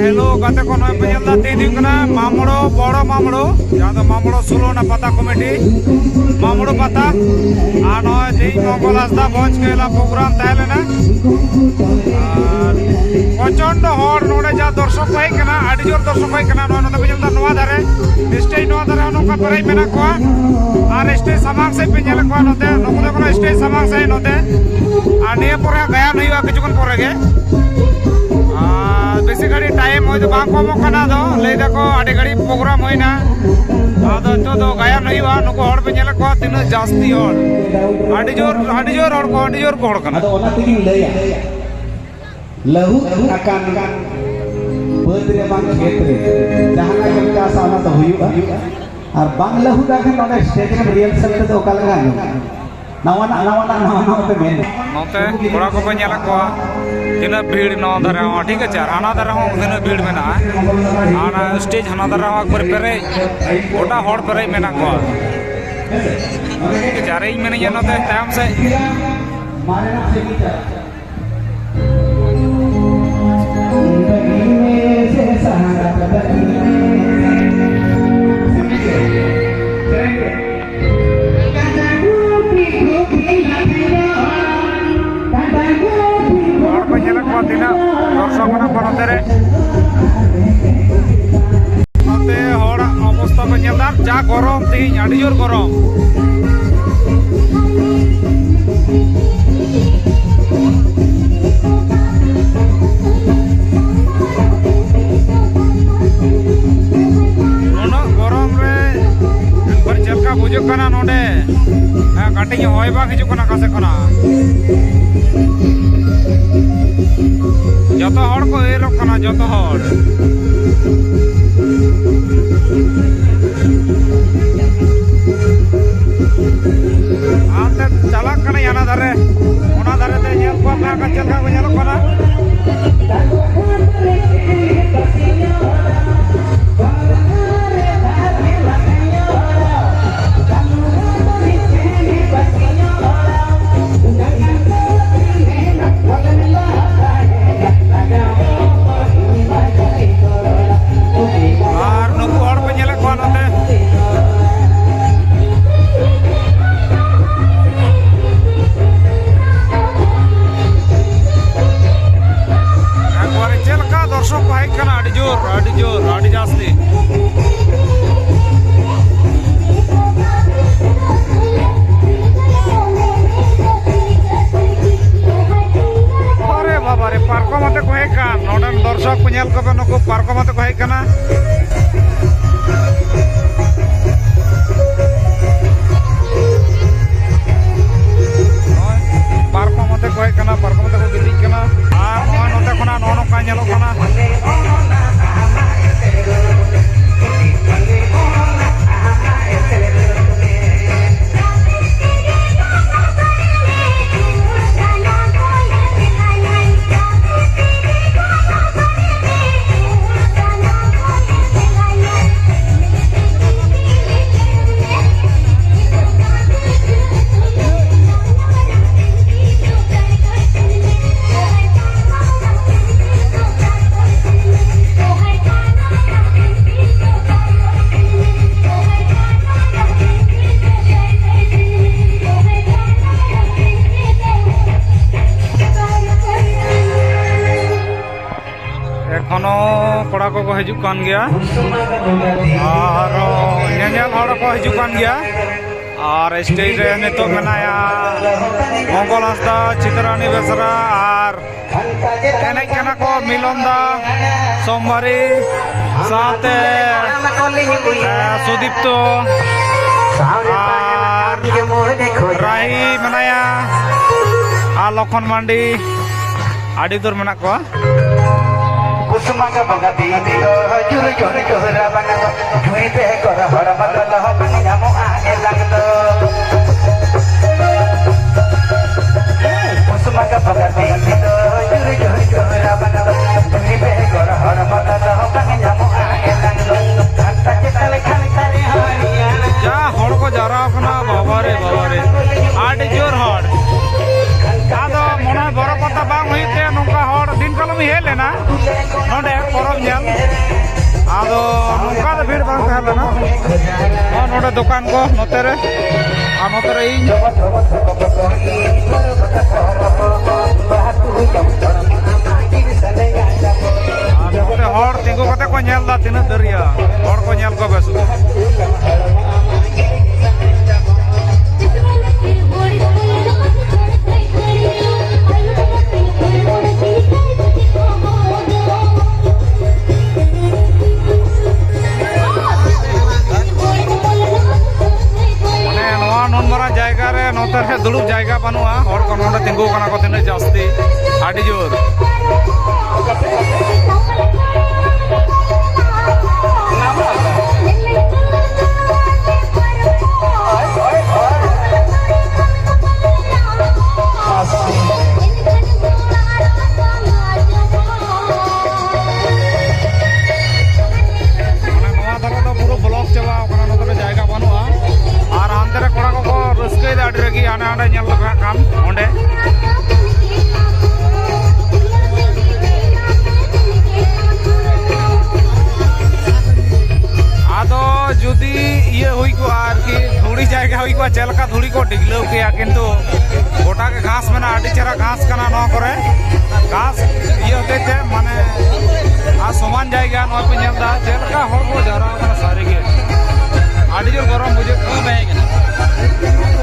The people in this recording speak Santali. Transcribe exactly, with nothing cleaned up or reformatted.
ᱦᱮᱞᱳ ᱜᱟᱛᱮ ᱠᱚ, ᱱᱚᱜᱼᱚᱭ ᱯᱮ ᱧᱮᱞ ᱮᱫᱟ, ᱛᱮᱦᱮᱧ ᱦᱩᱭᱩᱜ ᱠᱟᱱᱟ ᱢᱟᱢᱲᱚ, ᱵᱚᱲᱚ ᱢᱟᱢᱲᱚ, ᱡᱟᱦᱟᱸ ᱫᱚ ᱢᱟᱢᱲᱚ ᱥᱳᱞᱳ ᱟᱱᱟ ᱯᱟᱛᱟ ᱠᱚᱢᱤᱴᱤ, ᱢᱟᱢᱲᱚ ᱯᱟᱛᱟ᱾ ᱟᱨ ᱱᱚᱜᱼᱚᱭ ᱛᱮᱦᱮᱧ ᱢᱚᱝᱜᱚᱞ ᱦᱟᱸᱥᱫᱟ ᱵᱷᱚᱸᱡᱽ ᱠᱚᱭᱞᱟ ᱯᱨᱳᱜᱨᱟᱢ ᱛᱟᱦᱮᱸ ᱞᱮᱱᱟ᱾ ᱟᱨ ᱯᱨᱚᱪᱚᱱᱰᱚ ᱦᱚᱲ ᱱᱚᱰᱮ ᱡᱟ ᱫᱚᱨᱥᱚᱠ ᱠᱚ ᱦᱮᱡ ᱠᱟᱱᱟ, ᱟᱹᱰᱤ ᱡᱳᱨ ᱫᱚᱨᱥᱚᱠ ᱠᱚ ᱦᱮᱡ ᱠᱟᱱᱟ᱾ ᱱᱚᱜᱼᱚᱭ ᱱᱚᱛᱮ ᱯᱮ ᱧᱮᱞ ᱮᱫᱟ, ᱱᱚᱣᱟ ᱫᱷᱟᱨᱮ, ᱥᱴᱮᱡᱽ ᱱᱚᱣᱟ ᱫᱷᱟᱨᱮ ᱦᱚᱸ ᱱᱚᱝᱠᱟ ᱯᱮᱨᱮᱡ ᱢᱮᱱᱟᱜ ᱠᱚᱣᱟ᱾ ᱟᱨ ᱥᱴᱮᱡᱽ ᱥᱟᱢᱟᱝ ᱥᱮᱫ ᱯᱮ ᱧᱮᱞᱮᱫ ᱠᱚᱣᱟ ᱱᱚᱛᱮ, ᱱᱩᱠᱩ ᱫᱚ ᱠᱟᱱᱟ ᱥᱴᱮᱡᱽ ᱥᱟᱢᱟᱝ ᱥᱮᱫ ᱱᱚᱛᱮ᱾ ᱟᱨ ᱱᱤᱭᱟᱹ ᱯᱚᱨᱮ ᱦᱟᱸᱜ ᱜᱟᱭᱟᱱ ᱦᱩᱭᱩᱜᱼᱟ ᱠᱤᱪᱷᱩ ᱠᱷᱚᱱ ᱯᱚᱨᱮ ᱜᱮ᱾ ᱟᱨ ᱵᱮᱥᱤ ᱜᱷᱟᱹᱲᱤᱡ ᱴᱟᱭᱤᱢ ᱦᱚᱭᱛᱳ ᱵᱟᱝ ᱠᱚ ᱮᱢᱚᱜ ᱠᱟᱱᱟ, ᱟᱫᱚ ᱞᱟᱹᱭ ᱫᱟᱠᱚ ᱟᱹᱰᱤ ᱜᱷᱟᱹᱲᱤᱡ ᱯᱨᱳᱜᱨᱟᱢ ᱦᱩᱭᱱᱟ, ᱟᱫᱚ ᱱᱤᱛᱚᱜ ᱫᱚ ᱜᱟᱭᱟᱱ ᱦᱩᱭᱩᱜᱼᱟ᱾ ᱱᱩᱠᱩ ᱦᱚᱲ ᱯᱮ ᱧᱮᱞᱮᱫ ᱠᱚᱣᱟ ᱛᱤᱱᱟᱹᱜ ᱡᱟᱹᱥᱛᱤ ᱦᱚᱲ, ᱟᱹᱰᱤ ᱡᱳᱨ, ᱟᱹᱰᱤ ᱡᱳᱨ ᱦᱚᱲ ᱠᱚ, ᱟᱹᱰᱤ ᱡᱳᱨ ᱠᱚ ᱦᱚᱲ ᱠᱟᱱᱟ᱾ ᱟᱫᱚ ᱚᱱᱟ ᱛᱮᱜᱤᱧ ᱞᱟᱹᱭᱟ, ᱞᱟᱹᱦᱩᱫ ᱟᱠᱟᱱ ᱵᱟᱹᱫᱽ ᱨᱮ ᱵᱟᱝ ᱠᱷᱮᱛ ᱨᱮ ᱡᱟᱦᱟᱱᱟᱜ ᱜᱮᱢ ᱪᱟᱥᱟ, ᱚᱱᱟ ᱫᱚ ᱦᱩᱭᱩᱜᱼᱟ᱾ ᱟᱨ ᱵᱟᱝ ᱞᱟᱹᱦᱩᱫ ᱟᱠᱟᱱ ᱱᱚᱰᱮ ᱥᱴᱮᱡᱽ ᱨᱮᱢ ᱨᱤᱦᱟᱨᱥᱟᱞ ᱛᱮᱫᱚ ᱚᱠᱟ ᱞᱮᱠᱟ ᱟᱸᱡᱚᱢᱚᱜᱼᱟ? ᱱᱟᱣᱟᱱᱟᱜ, ᱱᱟᱣᱟᱱᱟᱜ, ᱱᱟᱣᱟ ᱱᱟᱣᱟ ᱯᱮ ᱢᱮᱱ᱾ ᱱᱚᱛᱮ ᱠᱚᱲᱟ ᱠᱚᱯᱮ ᱧᱮᱞᱮᱫ ᱠᱚᱣᱟ, ᱛᱤᱱᱟᱹᱜ ᱵᱷᱤᱲ ᱱᱚᱣᱟ ᱫᱷᱟᱨᱮ ᱦᱚᱸ, ᱴᱷᱤᱠ ᱟᱪᱷᱮ, ᱟᱨ ᱦᱟᱱᱟ ᱫᱷᱟᱨᱮ ᱦᱚᱸ ᱛᱤᱱᱟᱹᱜ ᱵᱷᱤᱲ ᱢᱮᱱᱟᱜᱼᱟ᱾ ᱟᱨ ᱚᱱᱟ ᱥᱴᱮᱡᱽ ᱦᱟᱱᱟ ᱫᱷᱟᱨᱮ ᱦᱚᱸ ᱮᱠᱵᱟᱨ ᱯᱮᱨᱮᱡ, ᱜᱚᱴᱟ ᱦᱚᱲ ᱯᱮᱨᱮᱡ ᱢᱮᱱᱟᱜ ᱠᱚᱣᱟ᱾ ᱴᱷᱤᱠ ᱟᱪᱷᱮ, ᱟᱨ ᱤᱧ ᱢᱮᱱᱟᱹᱧᱟ ᱱᱚᱛᱮ ᱛᱟᱭᱚᱢ ᱥᱮᱫ᱾ ᱦᱚᱲ ᱠᱚ ᱧᱮᱞᱮᱫ ᱠᱚᱣᱟ ᱛᱤᱱᱟᱹᱜ ᱫᱚᱨᱥᱚᱠ ᱢᱮᱱᱟᱜ ᱠᱚᱣᱟ ᱱᱚᱛᱮ ᱨᱮ᱾ ᱱᱚᱛᱮ ᱦᱚᱲᱟᱜ ᱚᱵᱚᱥᱛᱟ ᱯᱮ ᱧᱮᱞ ᱮᱫᱟ, ᱡᱟ ᱜᱚᱨᱚᱢ ᱛᱮᱦᱤᱧ, ᱟᱹᱰᱤ ᱡᱳᱨ ᱜᱚᱨᱚᱢ᱾ ᱩᱱᱟᱹᱜ ᱜᱚᱨᱚᱢ ᱨᱮ ᱮᱠᱵᱟᱨ ᱪᱮᱫ ᱞᱮᱠᱟ ᱵᱩᱡᱷᱟᱹᱜ ᱠᱟᱱᱟ ᱱᱚᱰᱮ᱾ ᱦᱮᱸ, ᱠᱟᱹᱴᱤᱡ ᱦᱚᱭ ᱵᱟᱝ ᱦᱤᱡᱩᱜ ᱠᱟᱱᱟ ᱚᱠᱟ ᱥᱮᱫ ᱠᱷᱚᱱᱟᱜ᱾ ᱡᱚᱛᱚ ᱦᱚᱲ ᱠᱚ ᱮᱨᱚᱜ ᱠᱟᱱᱟ, ᱡᱚᱛᱚ ᱦᱚᱲ᱾ ᱦᱟᱱᱛᱮ ᱪᱟᱞᱟᱜ ᱠᱟᱹᱱᱟᱹᱧ ᱦᱟᱱᱟ ᱫᱷᱟᱨᱮ, ᱚᱱᱟ ᱫᱷᱟᱨᱮ ᱛᱮ ᱧᱮᱞ ᱠᱚᱣᱟ ᱯᱮ ᱪᱮᱫ ᱞᱮᱠᱟ ᱠᱚ ᱧᱮᱞᱚᱜ ᱠᱟᱱᱟ᱾ ᱫᱚᱨᱥᱚᱠ ᱠᱚ ᱦᱮᱡ ᱠᱟᱱᱟ, ᱟᱹᱰᱤ ᱡᱳᱨ, ᱟᱹᱰᱤ ᱡᱳᱨ, ᱟᱹᱰᱤ ᱡᱟᱹᱥᱛᱤ᱾ ᱟᱨᱮ ᱵᱟᱵᱟ ᱨᱮ, ᱯᱟᱨᱠᱚᱢ ᱟᱛᱮ ᱠᱚ ᱦᱮᱡ ᱠᱟᱱ᱾ ᱱᱚᱰᱮᱱ ᱫᱚᱨᱥᱚᱠ ᱠᱚ ᱧᱮᱞ ᱠᱚᱯᱮ, ᱱᱩᱠᱩ ᱯᱟᱨᱠᱚᱢ ᱟᱛᱮ ᱠᱚ ᱦᱮᱡ ᱠᱟᱱᱟ᱾ ᱱᱚᱜᱼᱚᱭ ᱯᱟᱨᱠᱚᱢ ᱟᱛᱮ ᱠᱚ ᱦᱮᱡ ᱠᱟᱱᱟ, ᱯᱟᱨᱠᱚᱢ ᱟᱛᱮ ᱠᱚ ᱜᱤᱛᱤᱡ ᱠᱟᱱᱟ᱾ ᱟᱨ ᱱᱚᱜᱼᱚᱭ ᱱᱚᱛᱮ ᱠᱷᱚᱱᱟᱜ ᱱᱚᱜᱼᱚ ᱱᱚᱝᱠᱟ ᱧᱮᱞᱚᱜ ᱠᱟᱱᱟ᱾ ᱮᱠᱷᱚᱱᱳ ᱠᱚᱲᱟ ᱠᱚᱠᱚ ᱦᱤᱡᱩᱜ ᱠᱟᱱ ᱜᱮᱭᱟ᱾ ᱟᱨ ᱧᱮᱧᱮᱞ ᱦᱚᱲ ᱠᱚ ᱦᱤᱡᱩᱜ ᱠᱟᱱ ᱜᱮᱭᱟ᱾ ᱟᱨ ᱥᱴᱮᱡ ᱨᱮ ᱱᱤᱛᱚᱜ ᱢᱮᱱᱟᱭᱟ ᱢᱚᱝᱜᱚᱞ ᱦᱟᱸᱥᱫᱟ, ᱪᱤᱛᱨᱟᱱᱤ ᱵᱮᱥᱨᱟ ᱟᱨ ᱮᱱᱮᱡ ᱠᱟᱱᱟ ᱠᱚ ᱢᱤᱞᱚᱱ ᱫᱟ, ᱥᱳᱢᱵᱟᱨᱤ, ᱥᱟᱶᱛᱮ, ᱮ, ᱥᱩᱫᱤᱯᱛᱚ ᱟᱨ ᱨᱟᱦᱤ ᱢᱮᱱᱟᱭᱟ ᱟᱨ ᱞᱚᱠᱷᱚᱱ ᱢᱟᱱᱰᱤ, ᱟᱹᱰᱤ ᱩᱛᱟᱹᱨ ᱢᱮᱱᱟᱜ ᱠᱚᱣᱟ᱾ ᱠᱩᱥᱩᱢᱟᱜ ᱵᱚᱸᱜᱟ ᱫᱤᱱ ᱫᱚ ᱡᱩᱨ ᱡᱩᱨ ᱡᱩᱨ ᱵᱟᱝ ᱫᱚ ᱡᱩᱨᱤ ᱵᱮᱜᱚᱨ ᱦᱚᱲᱢᱚ ᱫᱚ ᱫᱚᱦᱚ ᱵᱟᱝ ᱧᱟᱢᱚᱜᱼᱟ ᱮᱞᱟᱝ ᱫᱚ᱾ ᱠᱩᱥᱩᱢᱟᱜ ᱵᱚᱸᱜᱟ ᱫᱤᱱ ᱫᱚ ᱡᱩᱨ ᱡᱩᱨ ᱡᱩᱨ ᱵᱟᱝ ᱫᱚ ᱡᱩᱨᱤ ᱵᱮᱜᱚᱨ ᱦᱚᱲᱢᱚ ᱫᱚ ᱫᱚᱦᱚ ᱵᱟᱝ ᱧᱟᱢᱚᱜᱼᱟ ᱮᱞᱟᱝ ᱫᱚ᱾ ᱜᱷᱟᱱᱴᱟ ᱪᱮᱛᱟᱱ ᱨᱮ ᱜᱷᱟᱱᱴᱟ ᱨᱮ ᱦᱚᱲ ᱨᱮᱭᱟᱲ᱾ ᱡᱟ ᱦᱚᱲ ᱠᱚ ᱡᱟᱣᱨᱟ ᱟᱠᱟᱱᱟ, ᱵᱟᱵᱟ ᱨᱮ, ᱵᱟᱵᱟ ᱨᱮ, ᱟᱹᱰᱤ ᱡᱳᱨ ᱦᱚᱲ᱾ ᱟᱫᱚ ᱢᱚᱱᱮ ᱦᱚᱭ ᱵᱚᱨᱚ ᱯᱟᱛᱟ ᱵᱟᱝ ᱦᱩᱭᱩᱜ ᱛᱮ ᱱᱚᱝᱠᱟ ᱦᱚᱲ ᱫᱤᱱ ᱠᱟᱞᱚᱢ ᱤᱧ ᱦᱮᱡ ᱞᱮᱱᱟ ᱱᱚᱰᱮ ᱯᱚᱨᱚᱵᱽ ᱧᱮᱞ᱾ ᱟᱫᱚ ᱱᱚᱝᱠᱟ ᱫᱚ ᱵᱷᱤᱲ ᱵᱟᱝ ᱛᱟᱦᱮᱸ ᱞᱮᱱᱟ᱾ ᱱᱚᱜᱼᱚ ᱱᱚᱰᱮ ᱫᱚᱠᱟᱱ ᱠᱚ ᱱᱚᱛᱮ ᱨᱮ, ᱟᱨ ᱱᱚᱛᱮ ᱨᱮ ᱤᱧ᱾ ᱧᱮᱞ ᱫᱟ ᱛᱤᱱᱟᱹᱜ ᱫᱟᱹᱨᱭᱟ, ᱦᱚᱲ ᱠᱚ ᱧᱮᱞ ᱠᱚ ᱵᱮᱥ᱾ ᱢᱟᱱᱮ ᱱᱚᱣᱟ ᱱᱩᱱ ᱢᱟᱨᱟᱝ ᱡᱟᱭᱜᱟ ᱨᱮ ᱱᱚᱛᱮ ᱨᱮ ᱫᱩᱲᱩᱵ ᱡᱟᱭᱜᱟ ᱵᱟᱹᱱᱩᱜᱼᱟ, ᱦᱚᱲ ᱠᱚ ᱱᱚᱰᱮ ᱛᱤᱸᱜᱩ ᱠᱟᱱᱟ ᱠᱚ ᱛᱤᱱᱟᱹᱜ ᱡᱟᱹᱥᱛᱤ, ᱟᱹᱰᱤ ᱡᱳᱨ᱾ ᱢᱟᱱᱮ ᱱᱚᱣᱟ ᱫᱷᱟᱨᱮ ᱫᱚ ᱯᱩᱨᱟᱹ ᱵᱞᱚᱠ ᱪᱟᱵᱟᱣ ᱠᱟᱱᱟ, ᱱᱚᱛᱮ ᱫᱚ ᱡᱟᱭᱜᱟ ᱵᱟᱹᱱᱩᱜᱼᱟ᱾ ᱟᱨ ᱦᱟᱱᱛᱮ ᱨᱮ ᱠᱚᱲᱟ ᱠᱚᱠᱚ ᱨᱟᱹᱥᱠᱟᱹᱭᱮᱫᱟ ᱟᱹᱰᱤ ᱨᱟᱹᱜᱤ, ᱦᱟᱱᱮ ᱦᱟᱸᱰᱮ ᱧᱮᱞ ᱞᱮᱠᱚ ᱠᱷᱟᱱ ᱚᱸᱰᱮ᱾ ᱟᱫᱚ ᱡᱩᱫᱤ ᱤᱭᱟᱹ ᱦᱩᱭ ᱠᱚᱜᱼᱟ ᱟᱨᱠᱤ, ᱫᱷᱩᱲᱤ ᱡᱟᱭᱜᱟ ᱦᱩᱭ ᱠᱚᱜᱼᱟ, ᱪᱮᱫ ᱞᱮᱠᱟ ᱫᱷᱩᱲᱤ ᱠᱚ ᱰᱤᱜᱽᱞᱟᱹᱣ ᱠᱮᱭᱟ, ᱠᱤᱱᱛᱩ ᱜᱚᱴᱟ ᱜᱮ ᱜᱷᱟᱥ ᱢᱮᱱᱟᱜᱼᱟ, ᱟᱹᱰᱤ ᱪᱮᱦᱨᱟ ᱜᱷᱟᱥ ᱠᱟᱱᱟ ᱱᱚᱣᱟ ᱠᱚᱨᱮ᱾ ᱜᱷᱟᱥ ᱤᱭᱟᱹ ᱦᱚᱛᱮᱡ ᱛᱮ ᱢᱟᱱᱮ ᱟᱨ ᱥᱚᱢᱟᱱ ᱡᱟᱭᱜᱟ, ᱱᱚᱜᱼᱚᱭ ᱯᱮ ᱧᱮᱞ ᱮᱫᱟ ᱪᱮᱫ ᱞᱮᱠᱟ ᱦᱚᱲ ᱠᱚ ᱡᱟᱣᱨᱟ ᱟᱠᱟᱱᱟ, ᱥᱟᱹᱨᱤ ᱜᱮ ᱟᱹᱰᱤ ᱡᱳᱨ ᱜᱚᱨᱚᱢ ᱵᱩᱡᱷᱟᱹᱜ ᱠᱟᱱᱟ᱾